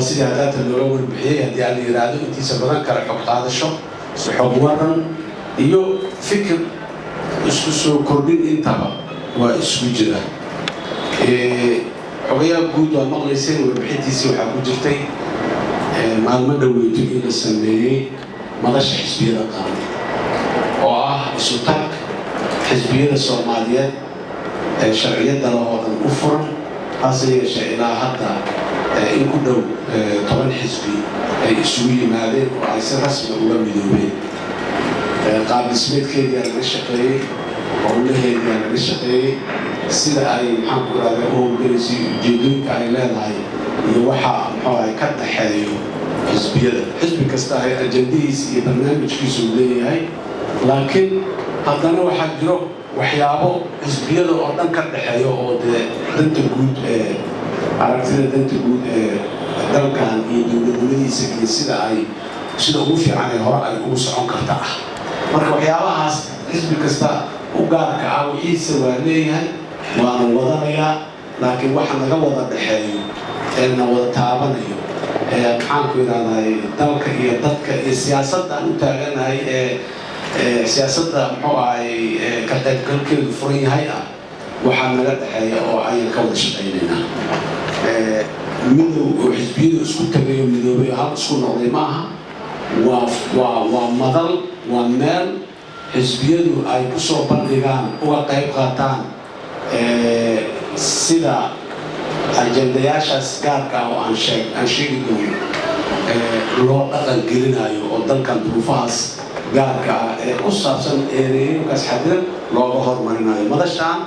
Sidii hadaata looga warbixiyey, haddii aan la yidhaahdo, intiisa badan kale xog qaadasho, xog waran iyo fikir isku soo kordhin intaba waa isku jira. Xogayaha guud waa maqlayseen warbixintiisii. Waxaa ku jirtay maalmo dhoweyto in la sameeyey Madasha Xisbiyada Qaran, oo ah isu tag xisbiyada Soomaaliyeed ee sharciyadda lahoo dhan u furan. Hase yeeshee, ilaa hadda in ku dhow 10 xisbi ay isugu yimaadeen oo ay si rasmi uga midoobeen. Qaab dhismeedkeediyaa laga shaqeeyey, howlaheediyaa laga shaqeeyey, sida ay, maxaan ku irahda, u howlgelaysay, ujeedooyinka ay leedahay iyo waxa, muxuu ahay, ka dhaxeeyo xisbiyada. Xisbi kasta ay ajandihiisa iyo barnaamijkiisu uu leeyahay, laakiin haddana waxaa jiro waxyaabo xisbiyada oo dhan ka dhexeeyo oo dee danta guud ee aragtida danta guud ee dalkan iyo dowladnimadiisa iyo sida ay sida ugu fiican ee hore ay ugu socon karta ah. Marka waxyaabahaas xisbi kasta u gaarka ah wixiisa waa leeyahay, waana wadanayaa, laakiin waxa naga wada dhexeeyo ee na wada taabanayo ee, maxaanku idhahday, dalka iyo dadka iyo siyaasadda aan u taaganahay ee siyaasadda, muxuu ahay, ka qaybgalkeedu furan yahay ah, waxaa naga dhexeeya oo ayaan ka wada shaqaynaynaa. Midow oo xisbiyadu isku tagay oo midoobay oo hal isku noqday ma aha. Waa madal, waa meel xisbiyadu ay ku soo bandhigaan, uga qayb qaataan sida ajendayaashaas gaarka ah oo aan sheegi doono loo dhaqan gelinayo, oo dalkan duruufahaas gaarka ah ee ku saabsan ereeyinkaas xadidan looga hormarinayo. Madashaan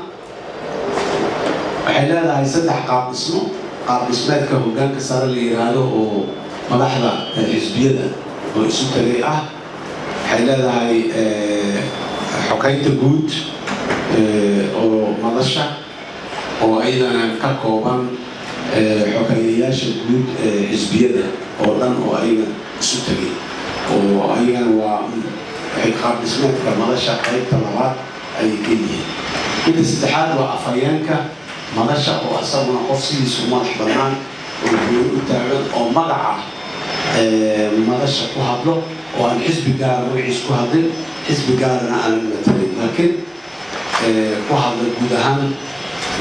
waxay leedahay saddex qaab dhismo. Qaab dhismeedka hoggaanka sare la yiraahdo oo madaxda xisbiyada oo isu tagay ah, waxay leedahay xogeynta guud oo madasha, oo ayadana ka kooban xogeeyayaasha guud ee xisbiyada oo dhan oo ayaga isu tagay, oo ayagana waa waxay qaab dhismeedka madasha qaybta labaad ayay ka yihiin. Midda saddexaad waa afhayeenka madasha, oo asaguna qof sidiisa u madax bannaan oo gooni u taagan oo magaca madasha ku hadlo, oo aan xisbi gaara magaciis ku hadlin, xisbi gaarana aanan matalin, laakiin ku hadla guud ahaan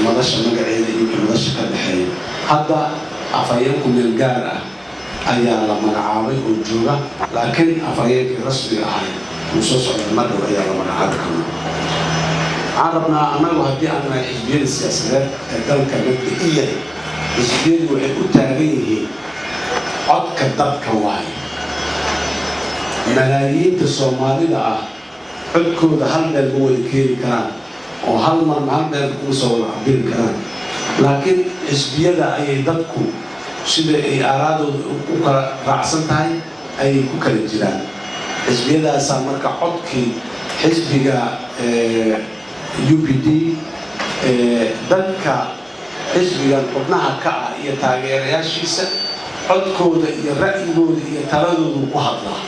madasha magaceeda iyo wixii madasha ka dhexeeya. Hadda afhayeenku meel gaar ah ayaa la magacaabay oo jooga, laakiin afhayeenkii rasmiga ahay uu soo socda, mar dhow ayaa la magacaabi karaa. Waxaan rabnaa annagu, haddii aan nahay xisbiyada siyaasadeed ee dalka, mabda'iyan xisbiyadu waxay u taagan yihiin codka dadka waayo. Malaayiinta Soomaalida ah codkooda hal meel ma wada keeni karaan oo hal mar hal meel kuma soo wada cabiri karaan, laakiin xisbiyada ayay dadku sida ay aaraadooda u kala raacsan tahay ayay ku kala jiraan xisbiyadaasaa. Marka codkii xisbiga UPD, dadka xisbigan xubnaha ka ah iyo taageerayaashiisa codkooda iyo ra'yigooda iyo taladoodu ku hadlaa.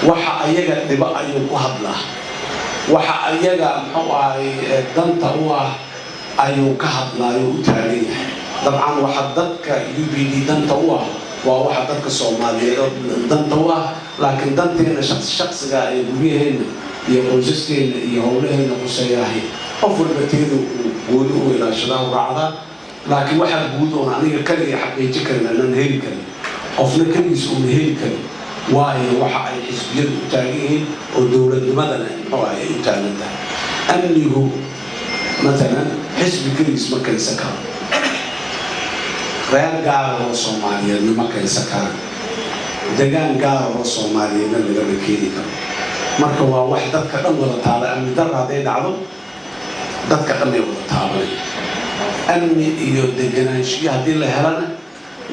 Waxa ayaga dhibo ayuu ku hadlaa, waxa ayaga, muxuu ahay, danta u ah ayuu ka hadlaayo, u taagan yahay. Dabcan waxa dadka UPD danta u ah waa waxa dadka Soomaaliyeed oo danta u ah, laakiin danteena shaqsiga ee guryaheenna iyo qoysaskeenna iyo howlaheena quseeyahay, qof walba teeda uu gooni u ilaashadaa, u raacdaa. Laakiin waxaa guud oon aniga kaliya xaqiijin karin, anaan heli karin, qofna keligiis uuna heli karin, waayo waxa ay xisbiyadu u taagan yihiin oo dowladnimadana, muxuu ahay, ay u taagan tahay. Amnigu matalan xisbi keligiis ma keensan karo, reer gaara oo Soomaaliyeedna ma keensan karaan, degaan gaara oo Soomaaliyeedna lagama keeni karo. Marka waa wax dadka dhan wada taabay. Amni darra hadday dhacdo, dadka dhan ay wada taabanay. Amni iyo deganaanshiyo haddii la helana,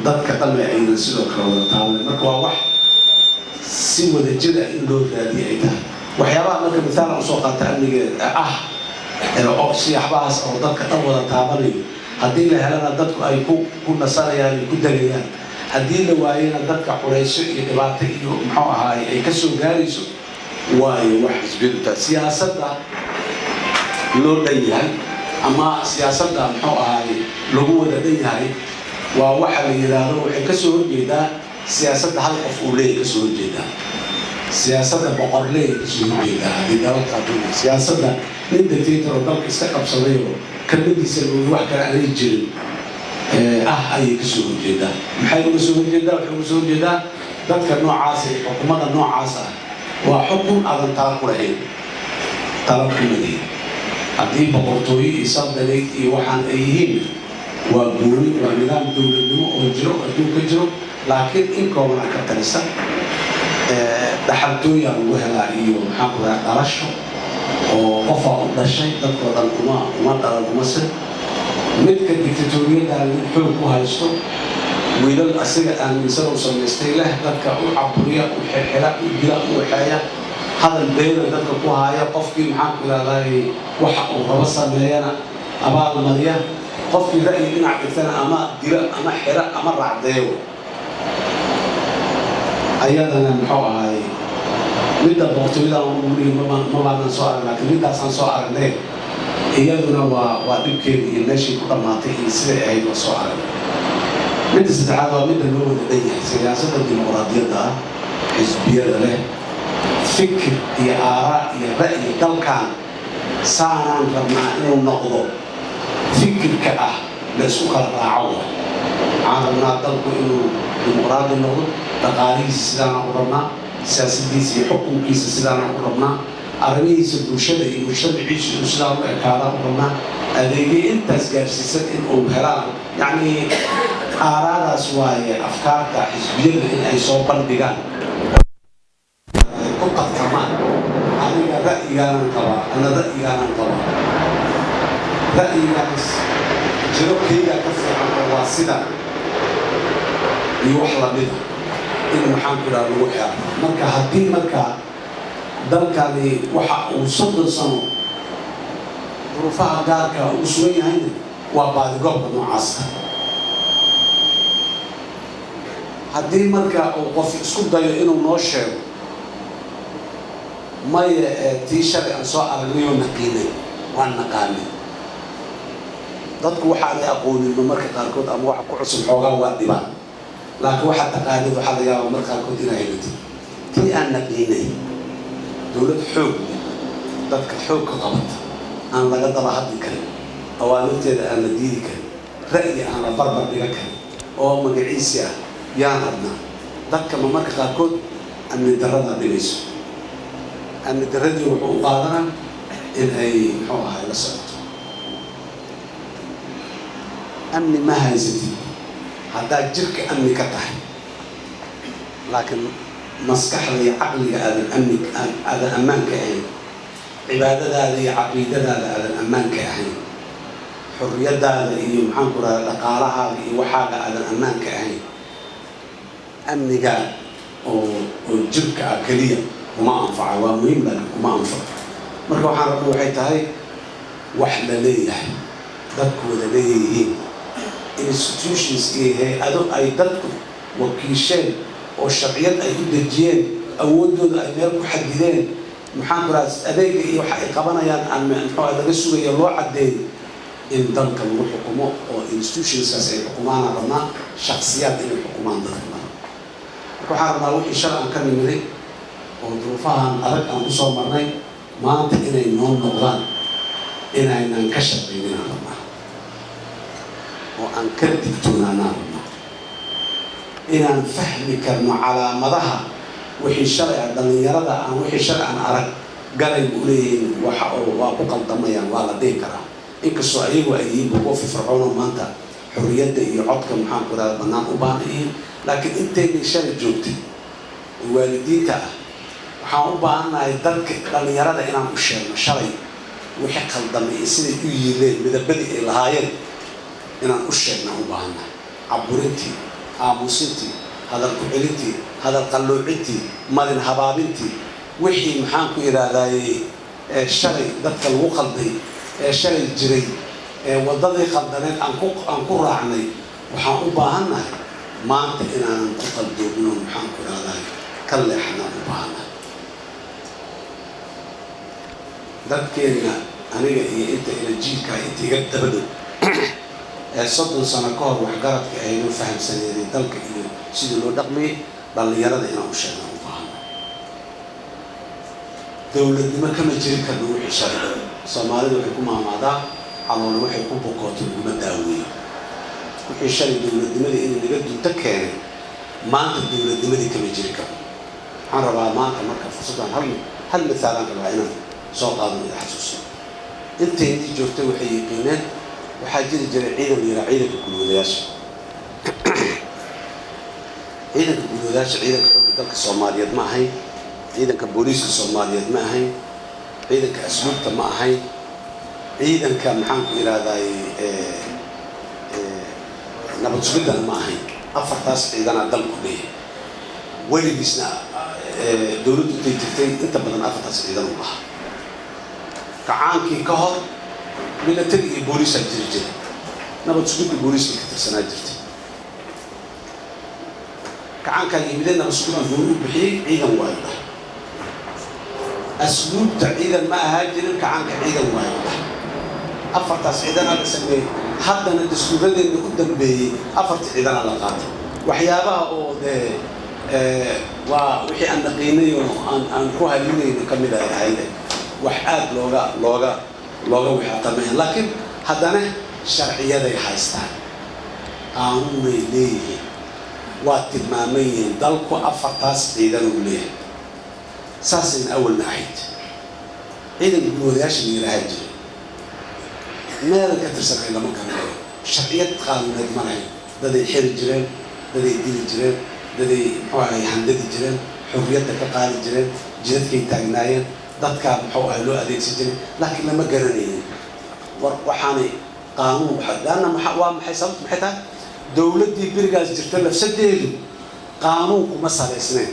dadka dhan ay aydan sidoo kale wada taabanay. Marka waa wax si wada jir ah in loo raadiye ay tahay. Waxyaabaha marka mithaal aan usoo qaata amnigeed ah oo siyaabahaas oo dadka dhan wada taabanayo, haddii la helana dadku ay ku nasanayaan ay ku degayaan, haddii la waayana dadka culaysyo iyo dhibaato iyo, muxuu ahaay, ay ka soo gaarayso, waayo wax xisbiyadu tahay. Siyaasadda loo dhan yahay ama siyaasadda, muxuu ahaay, lagu wada dhan yahay. Waa waxa la yidhaahdo, waxay kasoo horjeedaa siyaasadda hal qof uu leeyahy, kasoo horjeedaa siyaasadda boqorleey, kasoo horjeedaa haddii dalalka qaarkood siyaasadda nin dictator oo dalka iska qabsaday oo kelmadiisa moogi wax kale aanay jirin ah ayay kasoo horjeedaa. Maxay uga soo horjeedaa? Waxay uga soo horjeedaa dadka noocaas iyo xukuumadda noocaas ah. Waa xukun aadan tala ku lahayn, tala ku malihin. Haddii boqortooyo iyo saldaneyd iyo waxaan ay yihiin, waa gooni, waa nidaam dowladnimo oo jiro, adduunka jiro, laakiin in kooban ka talisa. Dhaxaltooyaa lagu helaa iyo, maxaan ku rahaa, dhalasho oo qofaa u dhashay, dadkoo dhan uma dhalan, uma sin. Midka dictatoriyadda nin xoog ku haysto, wiilal asiga aaminsan uu samaystay leh, dadka u caburiya, u xirxira, u dila, u waxeeya, hadal beena dadka ku haaya, qofkii, maxaan ku ihahday, waxa uu rabo sameeyana abaal mariya, qofkii ra'yi dhinac dhigtana ama dila ama xira ama raacdeeyo. Ayadana, muxuu ahaay, midda boqortooyada ma baanan soo arag, laakiin middaasaan soo aragnay. Iyaduna waa dhibkeeda iyo meeshii ku dhammaatay iyo siday ahayd waa soo aragnay. Midda saddexaad waa midda loo wada dhan yahay, siyaasadda dimuqraadiyadda ah, xisbiyada leh, fikir iyo aaraa iyo ra'yi. Dalkan saanaan rabnaa inuu noqdo fikirka ah la isku kala raaco. Waxaan rabnaa dalku inuu dimuqraadi noqdo, dhaqaalihiisa sidaanaan u rabnaa, siyaasadiisa iyo xukunkiisa sidaanaan u rabnaa, arrimihiisa bulshada iyo mujtamaciisu inuu sidaan u ekaadaan u rabnaa, adeegyo intaas gaarsiisan in uu helaan. Yacni aaraadaas waaye afkaarta xisbiyada in ay soo bandhigaan, ay ku tartamaan. Aniga ra'yigaanan qabaa, ana ra'yigaanan qabaa, ra'yigaas jiro keygaa ka fiican oo waa sida iyo wax lamida in, maxaan ku dhaha, lagu xeero. Marka haddii marka dalkani waxa uu 30 sano duruufaha gaarka ugu sugan yahayna waa baadigoobka noocaasa. Haddii marka uu qof isku dayo inuu noo sheego, maya, ee tii shalay aan soo aragnay oo naqiinay, waan naqaanay. Dadku waxaanay aqooninba marka qaarkood ama waxa ku cusub xoogaa waa dhibaan, laakiin waxaad taqaanid waxaa laga yaabaa marka qaarkood inaa helatid. Tii aan naqiinay, dowlad xoog leh, dadka xoog ka qabata, aan laga daba hadli karin, awaamirteeda aan la diidi karin, ra'yi aan la barbar dhigan karin oo magaciisi ah yaan rabnaa. Dadka ma marka qaarkood amni darradaa dhibayso, amni darradii wuxuu u qaadanaa in ay, muxuu ahay, la socoto. Amni ma haysatid haddaad jirka amni ka tahay, laakiin maskaxda iyo caqliga aadan amni, aadan ammaan ka ahayn, cibaadadaada iyo caqiidadaada aadan ammaan ka ahayn, xorriyadaada iyo, maxaan ku rahda, dhaqaalahaaga iyo waxaaga aadan ammaan ka ahayn. Amniga oo jirka ah keliya kuma anfaca. Waa muhiim, laakiin kuma anfaco. Marka waxaan rabna waxay tahay wax la leeyahay, dadku wada leeyihiin, institutions iyo hay-ado ay dadku wakiisheen oo sharciyad ay u dejiyeen, awooddooda ay meel ku xadideen, maxaan ku rahaa, adeega iyo waxa ay qabanayaan aan, muxuu, laga sugayo loo caddeeyo, in dalka lagu xukumo oo institutionskaas ay xukumaanaan rabnaa. Shaksiyaad inay xukumaan dadka mara. Marka waxaan rabnaa wixii shalay aan ka nimiday oo duruufahan adag aan kusoo marnay maanta inay noo noqdaan, inaynan ka shaqayninaan rabnaa oo aan ka digtoonaanaan rabnaa, inaan fahmi karno calaamadaha wixii shalay ah. Dhallinyarada aan wixii shalay aan arag galayba uleeyihiin waxa oo waa ku qaldamayaan, waa la dhihi karaa, inkastoo ayagu ay yihiin kuwa firfircoonoo maanta xorriyadda iyo codka, maxaan ku rahda, bannaan u baahan yihiin. Laakiin intaynay shalay joogtay oo waalidiinta ah, waxaan u baahannahay dadka dhallinyarada inaan u sheegno shalay wixii qaldamay iyo siday u yiileen, midabadii ay lahaayeen inaan u sheegna u baahannahay. Caburintii, aamusintii, hadal ku-celintii, hadal qalloocintii, marin habaabintii, wixii, maxaan ku idhaahdaye, ee shalay dadka lagu qalday, ee shalay jiray, ee waddadii qaldaneed aan ku raacnay, waxaan u baahannahay maanta inaanan ku qaldoomin oo, maxaan ku idhahdaye, ka leexnaan u baahannahay. Dadkeenna, aniga iyo inta ila jiilkaa, inta iga daba dhow. Ee 30 sano ka hor waxgaradka ahaydoo fahamsaneeday dalka iyo sidii loo dhaqmayay, dhallinyarada inaan u sheegna u baahana. Dowladnimo kama jiri karno wixii shalay. Soomaalida waxay ku maamaadaa, caloole waxay ku bukooto laguma daaweeyo. Wixii shalay dowladnimadii inay naga dunto keenay, maanta dowladnimadii kama jiri karno. Waxaan rabaa maanta marka fursaddan hal mithaalaan rabaa inaan soo qaado, ida xasuusiyo. Intaydii joogtay waxay yiqiineen, waxaa jiri jiray ciidan la yidhaha ciidanka gulwadayaasha. Ciidanka gulwadayaasha ciidanka xoogga dalka Soomaaliyeed ma ahayn, ciidanka booliiska Soomaaliyeed ma ahayn, ciidanka asluubta ma ahayn, ciidanka, maxaan ku ihahdaay, nabad sugiddana ma ahayn. Afartaas ciidanaa dalku leeyahay weligiisna. Dowladdu intay jirtay inta badan afartaas ciidan u lahaa. Kacaankii ka hor military iyo booliisaa jiri jiray, nabad sugidda booliiska ka tirsanaa jirtay. Kacaankaa yimidee nabad sugidda gooni u bixiyey, ciidan waayo dhah. Asluubta ciidan ma ahaa jirin kacaanka, ciidan waayo dhah. Afartaas ciidanaa la sameeyey. Haddana dastuuradeenna u dambeeyey afarta ciidanaa la qaatay. Waxyaabaha oo dee waa wixii aan naqiinay oo aan ku halinayno ka mid ay ahayd, wax aada looga wixaatamayn, laakiin haddana sharciyaday haystaan, qaanuunay leeyihiin, waa tilmaaman yihiin. Dalku afartaas ciidan uu leeyahay, saasayna awalna ahayd. Ciidanka gulwadayaasha la yidhaahaa jiray, meelan ka tirsanay lama garanayo, sharciyad qaanuuneed ma lahayn. Daday xiri jireen, daday dili jireen, daday, muxuu ahay, handadi jireen, xurriyadda ka qaadi jireen, jidadkay taagnaayeen, dadkaa, muxuu ahay, loo adeegsan jiray, laakiin lama garanaynin. War waxaanay qaanuun laanna maa waa maxay? Sababtu maxay tahay? Dowladdii berigaas jirta lafsadeedu qaanuun kuma salaysnayn.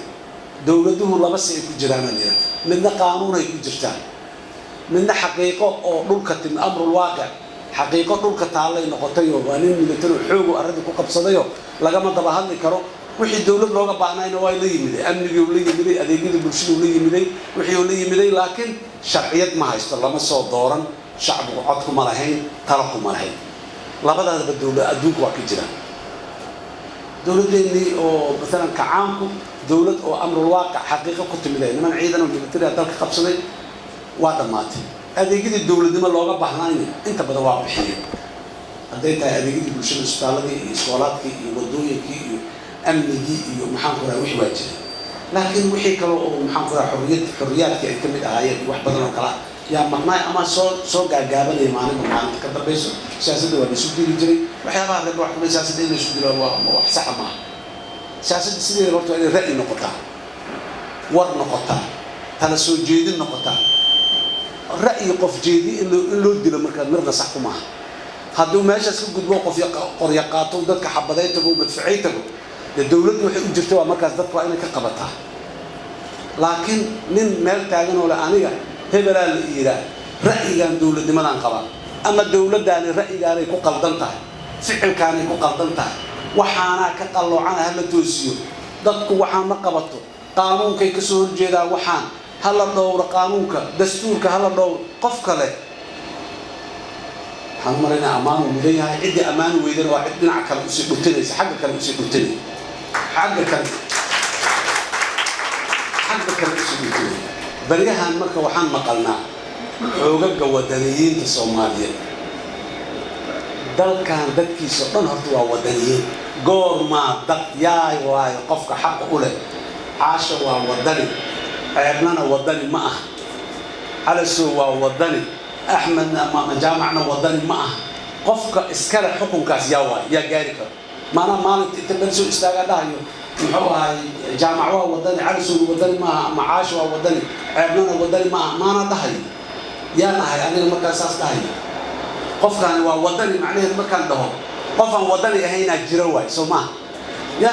Dowladuhu laba si ay ku jiraan la yidhaha: midna qaanuunay ku jirtaan, midna xaqiiqo oo dhulka timi, amrul waaqic, xaqiiqo dhulka taallay noqotayoo waa nin military xoogu arrinta ku qabsadayoo lagama daba hadli karo. Wixii dowlad looga baahnayna waa la yimiday, amnigii uu la yimiday, adeegyadii bulshada uu la yimiday, wixii uu la yimiday, laakiin sharciyad ma haysto, lama soo dooran, shacbigu cod kuma lahayn, talo kuma lahayn. Labadaadaba dowlad adduunka waa ka jiraan. Dowladeennii oo maalan kacaanku, dowlad oo amrul waaqic, xaqiiqo ku timid, niman ciidan oo military dalka qabsaday, waa dhammaatay. Adeegyadii dowladnimo looga baahnayna inta badan waa bixiyeen, hadday tahay adeegyadii bulshada, isbitaaladii iyo iskoolaadkii iyo wadooyinkii iyo amnigii iyo, maxaan ku raha, wixii waa jiray. Laakiin wixii kale oo, maxaan ku raha, xorriyad, xorriyaadkii ay ka mid ahaayeen, wax badan oo kala yaa maqnaay ama soo gaagaabanaya maalinba maalinta ka dambayso. Siyaasadda waa laisu dili jiray. Waxyaabaha reer wax kamid siyaasadda in laisu dilo waa wax saxa maaha. Siyaasadda sideeda horta waa inay ra'yi noqotaa, war noqotaa, tala soo jeedin noqotaa. Ra'yi qof jeedi in loo dilo marka mirna sax ku maaha. Hadduu meeshaas ka gudbo, qof qorya qaato, dadka xabaday tago, madficay tago, dee dowladdu waxay u jirta waa markaas dadka waa inay ka qabataa. Laakiin nin meel taagan oo le aniga hebelaa la yiraa, ra'yigan dowladnimadaan qabaa, ama dowladdaani ra'yigaanay ku qaldan tahay, ficilkaanay ku qaldan tahay, waxaanaa ka qalloocana, ha la toosiyo, dadku waxaan ma qabato, qaanuunkay ka soo horjeedaan, waxaan ha la dhowro, qaanuunka dastuurka ha la dhowro, qof kale waxaan u malaynaya ammaanuu mudan yahay. Ciddii ammaani weydana waa cid dhinaca kale usii dhutinaysa, xagga kale usii dhutinaya, xagga kale usii dhutinaya. Baryahan marka waxaan maqalnaa xoogaga wadaniyiinta Soomaaliyeed. Dalkan dadkiisa o dhan horta waa wadaniyiin. Goormaa dad yaay waayo qofka xaqa u leh? Caasha waa wadani, Ceeblana wadani ma aha, Calasow waa wadani, Axmedna ama Jaamacna wadani ma aha. Qofka iskale xukunkaas yaa waay? Yaa gaari karo? Maanaa maalinta inta meel soo istaagaa dhahayo, muxuu ahay, Jaamac waa wadani, Calasowna wadani maaha, ama Caasha waa wadani, Ceeblana wadani maaha, maanaa dhahayo? Yaan ahay aniga markaa saas dhahayo? Qofkaani waa wadani macnaheedu markaan dhaho, qofaan wadani ahaynaa jira waay, soo maaha? Ya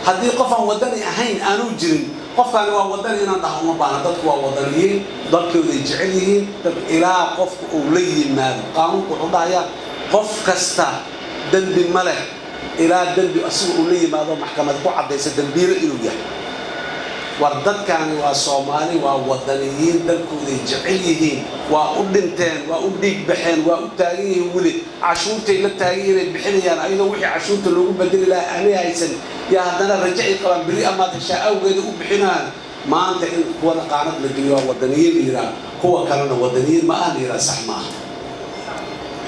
haddii qofaan wadani ahayn aanuu jirin, qofkaani waa wadani inaan dhaho uma baahna. Dadku waa wadaniyiin, dalkooday jecel yihiin dad, ilaa qofku uu la yimaado. Qaanuunku wuxuu dhahayaa qof kasta dembi ma leh ilaa dembi asiga uu la yimaado, maxkamad ku caddaysa dembiilo inuu yahay. War dadkaani waa Soomaali, waa wadaniyiin, dalkooday jecel yihiin, waa u dhinteen, waa u dhiig baxeen, waa u taagan yihiin, weli cashuurtay la taagan yihiin ay bixinayaan, ayadoo wixii cashuurta loogu bedeli lahaa aanay haysan yaa haddana rajo ay qabaan berri amaad heshaa awgeeda u bixinayaan. Maanta in kuwana qaanad la geliyo, waa wadaniyiin la yidhaha, kuwa kalena wadaniyiin ma ah la yidhaha, sax ma aha.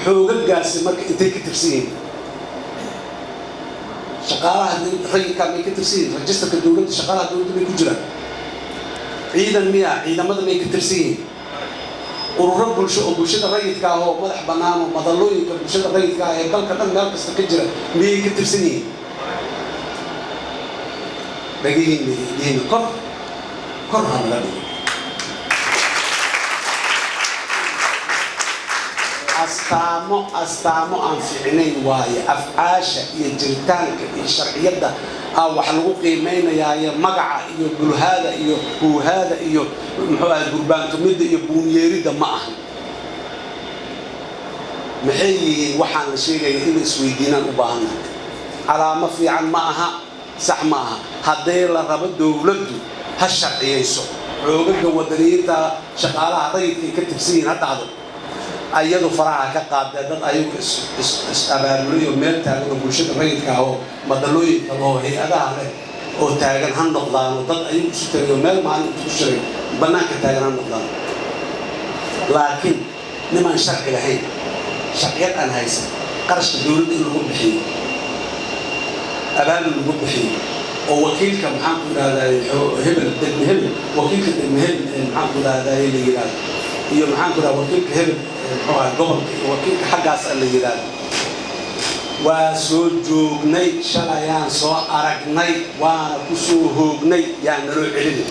Xoogagaasi marka intay ka tirsan yihiin? Shaqaalaha rayidkaa may ka tirsan yihiin? Registerka dowladda, shaqaalaha dowladda may ku jiraan? Ciidan miya? Ciidamada may ka tirsan yihiin? Ururo bulsho oo bulshada rayidka ah oo madax bannaan oo madalooyinka bulshada rayidka ah ee dalka dhan meel kasta ka jira miyay ka tirsan yihiin? Dhagihiinna iyo dhihiina kor kor ha naga dhigo. Astaamo aan fiicnayn waaye. Afcaasha iyo jiritaanka iyo sharciyadda ah wax lagu qiimaynayaayo, magaca iyo bulhaada iyo huuhaada iyo muxuu ahay gurbaantumidda iyo buunyeeridda ma aha. Maxay yihiin waxaan la sheegaya? In la isweydiinaan u baahannahay. Calaamo fiican ma aha, sax ma aha. Haddii la rabo, dowladdu ha sharciyayso xoogaga wadaniyiinta. Shaqaalaha rayidkay ka tirsan yihiin ha dhahdo, ayadu faraha ka qaadee. Dad ayagu is abaabulay oo meel taagan oo bulshada rayidka ah oo madalooyinka loo hay-adaha leh oo taagan ha noqdaan, oo dad ayagu isu tagay oo meel maalin isku shiray bannaanka taagan ha noqdaan. Laakiin nimaan sharci lahayn, sharciyad aan haysan, qarashka dowladda in lagu bixiyo, abaabul lagu bixiyo, oo wakiilka, maxaan ku idhahdaye, hebel degme hebel, wakiilka degme hebel, maxaan ku idhahdaye, la yidhahdo, iyo maxaan ku idhahda wakiilka hebel, muxuu ahay, gobolka, iyo wakiilka xaggaas la yidhahdo, waa soo joognay, shalayaan soo aragnay, waana ku soo hoognay, yaa naloo celinay.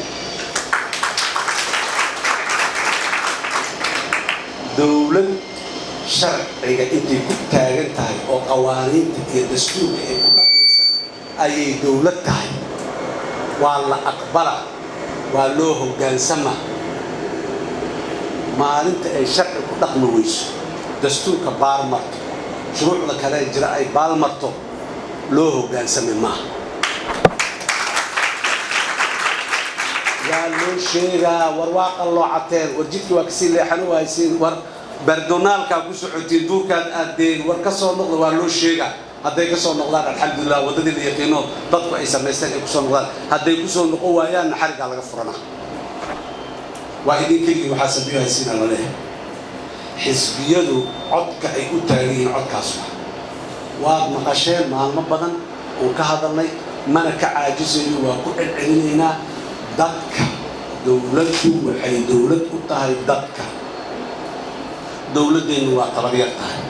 Dowlad sharciga intay ku taagan tahay oo qawaaniinta iyo dastuurka ay ku dhaqmaysa ayay dowlad tahay. Waa la aqbala, waa loo hoggaansama. Maalinta ay sharci ku dhaqmi weyso, dastuurka baalmarto, shuruucda kale jira ay baalmarto, loo hoggaansami maaha. Waa loo sheegaa: war waa qalloocateen, war jidkii waa kasii leexan u haysiin, war bardonaalkaa ku socotiin, duurkaad aadeen, war ka soo noqda. Waa loo sheegaa. Hadday ka soo noqdaan, alxamdulilah, waddadii la yaqiino dadku ay samaysteen ay kusoo noqdaan. Hadday kusoo noqon waayaanna, xariggaa laga furanaa. Waa idin keligii waxaa sabiyo haysiina la leeyahay. Xisbiyadu codka ay u taagan yihiin codkaas waad maqasheen maalmo badan oon ka hadalnay, mana ka caajisayno, waa ku celcelinaynaa. Dadka, dowladdu waxay dowlad u tahay dadka. Dowladdeennu waa tabaryar tahay,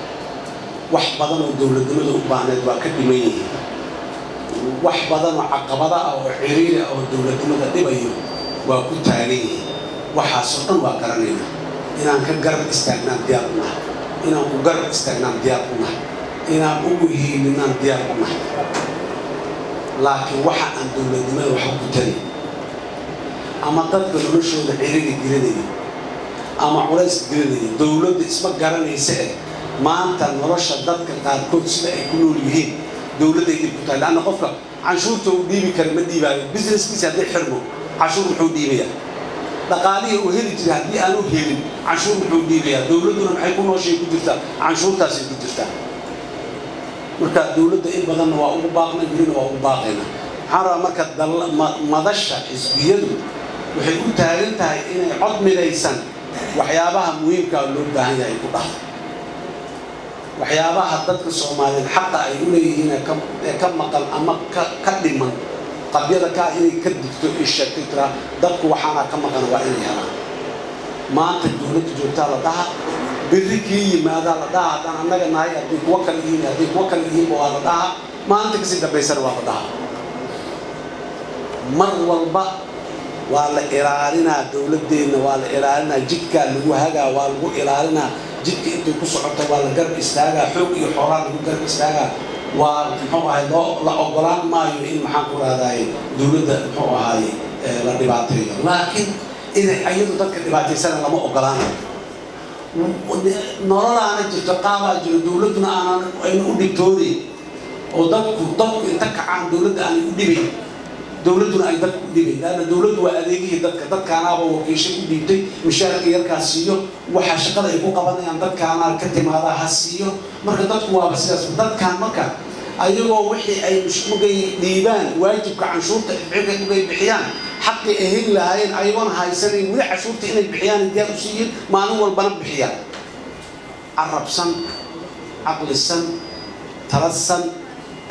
wax badan oo dowladnimada u baahneed waa ka dhiman yihiin, wax badan oo caqabada ah oo ciriiri ah oo dowladnimada dhibayo waa ku taagan yihiin. Waxaasoo dhan waa garanaynaa. Inaan ka garab istaagnaan diyaar u nahay, inaan ku garab istaagnaan diyaar u nahay, inaan ugu hiilinaan diyaar u nahay. Laakiin waxa aan dowladnimada waxba ku tarin, ama dadka noloshooda ciriiri gelinayo ama culays gelinayo, dowladda isma garanaysa. Eh, maanta nolosha dadka qaarkood sida ay ku nool yihiin dowladday dhib ku tahay, leanna qofka canshuurta uu dhiibi kara ma dhiibaayo. Businesskiisa haddii xirmo, canshuur muxuu dhiibayaa? Dhaqaalihii uu heli jiray haddii aanu helin, canshuur muxuu dhiibayaa? Dowladduna maxay ku nooshay ku jirtaa? Canshuurtaasay ku jirtaa. Marka dowladda in badanna waa ugu baaqnay, welina waa ugu baaqayna. Waxaan rabaa marka madasha xisbiyadu waxay u taagan tahay inay cod midaysan waxyaabaha muhiimkaa loo baahan yahay ku dhahdo, waxyaabaha dadka Soomaaliyeed xaqa ay u leeyihiin ee ka maqan ama ka dhiman, qabyada kaa, inay ka digto, ay sheegtay, tiraa dadku waxaana ka maqan, waa inay helaan. Maanta dowladda joogtaa la dhaha, berri kii yimaadaa la dhaha. Haddaan annaga nahay, hadday kuwo kale yihiin, hadday kuwo kale yihiinba waa la dhaha. Maalinta kasii dambaysana waa la dhaha. Mar walba waa la ilaalinaa dowladdeenna, waa la ilaalinaa, jidkaa lagu hagaa, waa lagu ilaalinaa jidka intay ku socota, waa la garab istaagaa, xoog iyo xoolaa lagu garab istaagaa. Waa muxuu ahay, loo la ogolaan maayo in, maxaan ku rahdaye, dowladda muxuu ahaye la dhibaateeyo. Laakiin inay ayadu dadka dhibaataysana lama ogolaanayo. Nololaana jirto, qaabaa jiro, dowladduna aanan ayna u dhibtoonayn oo dadku inta kacaan dowladda aanay u dhibayn. Dowladduna ay dadku u dhibayn, laanna dowladdu waa adeegihii dadka. Dadkaanaaba wakiisho u dhiibtay, mishaarka yarkaa siiyo, waxa shaqada ay ku qabanayaan dadkaanaa ka timaadaa ha siiyo. Marka dadku waaba sidaas. Dadkaan marka ayagoo wixii ay mugay dhiibaan, waajibka canshuurta mugay bixiyaan, xaqii ay heli lahaayeen ayagoona haysanayn, weli cashuurta inay bixiyaan diyaar u siiyiin, maalin walbana bixiyaan. Carabsan, caqlisan, talasan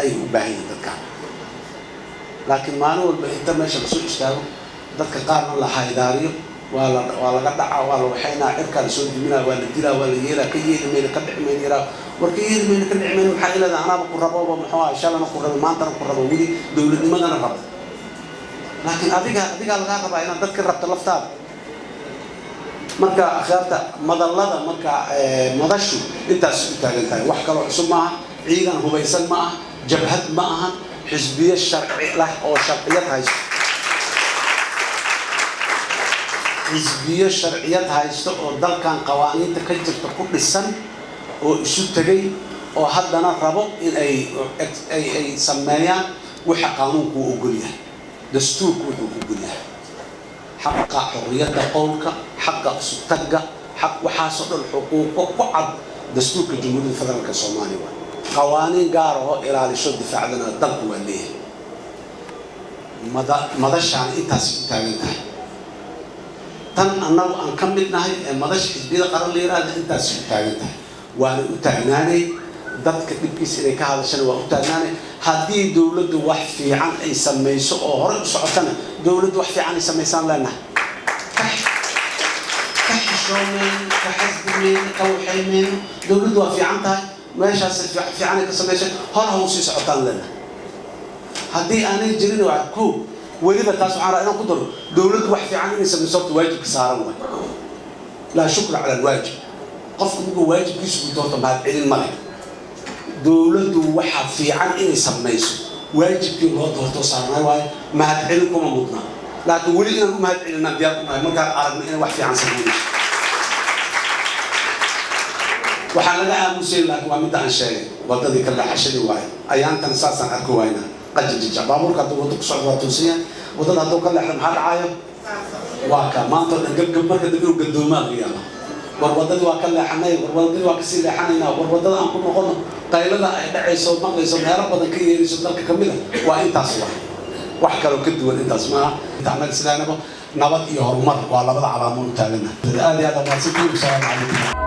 ayay u baahan yihiin dadkaan. Laakiin maalin walba inta meesha lasoo istaago, dadka qaarna la haydaariyo, waa laga dhaca, waa la waxaynaa, cirkaa lasoo duminaa, waa la dilaa, waa la yeelaa, ka yeeli mayno, ka dhici mayno, yaraa war ka yeeli mayno, ka dhici mayno. Maxaa ilada anaaba ku rabooba? Muxuu ahay? Shalana ku rabo, maantana ku rabo, weli dowladnimadana rabo. Laakiin adiga adigaa lagaa rabaa inaad dadka rabto laftaada. Marka akhyaarta madallada, marka madashu intaas u taagan tahay. Wax kaloo cusub maaha, ciidan hubaysan ma aha, jabhad ma ahan, xisbiye sharci lah oo sharciyad haysto, xisbiyo sharciyad haysto oo dalkan qawaaniinta ka jirta ku dhisan oo isu tegay oo haddana rabo in ay sameeyaan waxa qaanuunku u ogol yahay, dastuurku wuxuu ogol yahay, xaqa xorriyadda qowlka, xaqa isutagga, xaq waxaasoo dhan xuquuqo ku cad dastuurka Jamhuuriyadda Federaalka Soomaaliya. Waa qawaaniin gaar ahoo ilaalisho, difaacdana dalku waa leeyahay. Madashaana intaasi u taagan tahay. Tan annagu aan ka mid nahay ee Madasha Xisbiyada Qaran la yiraahda intaasi u taagan tahay, waana u taagnaanay. Dadka dhibkiisa inay ka hadashana waa u taagnaanay. Haddii dowladdu wax fiican ay samayso oo horey u socotana, dowladdu wax fiican ay samaysaan leenahay, ka xishoomayno, ka xasbimayno, ka waxaymayno. Dowladdu waa fiican tahay, meeshaas fiican ay ka samaysay, hor ha u sii socotaan leenahay. Haddii aanay jirin waa ko weliba taas waxaan rabaa inaan ku daro: dowladdu wax fiican inay samayso horta waajibka saaran waay. Laa shukra cala alwaajib. Qofku markuu waajibkiisu guto horta mahad celin ma leh. Dowladdu waxa fiican inay samayso waajibkii loo doorto saarnay waayo, mahad celin kuma mudna. Laakiin weli inaan u mahad celinaan diyaar u nahay markaan aragno inay wax fiican samaynayso. Waxaan laga aamusayn laakiin waa midda aan sheegay, waddadii ka leexashadii waayo. Ayaantan saasaan arki waynaa qajijija. Baabuurka hadduu waddo ku socdo waa toosan yahay, waddada hadduu ka leexdo maxaa dhacaayo? Waa ka maanta oo dhan gabgab, marka dambe inuu gadoomaa laga yaaba. War waddadii waa ka leexanay, war waddadii waa kasii leexanaynaa, war waddada aan ku noqono. Qaylada ay dhacayso, maqlayso, meelo badan ka yeerayso dalka kamid a waa intaas. Wax kaloo ka duwan intaas maaha. Annaga sidaanaba nabad iyo horumar waa labada calaamo u taagana. Aad iyo aad amaadsantiin. Asalaamu calaykum.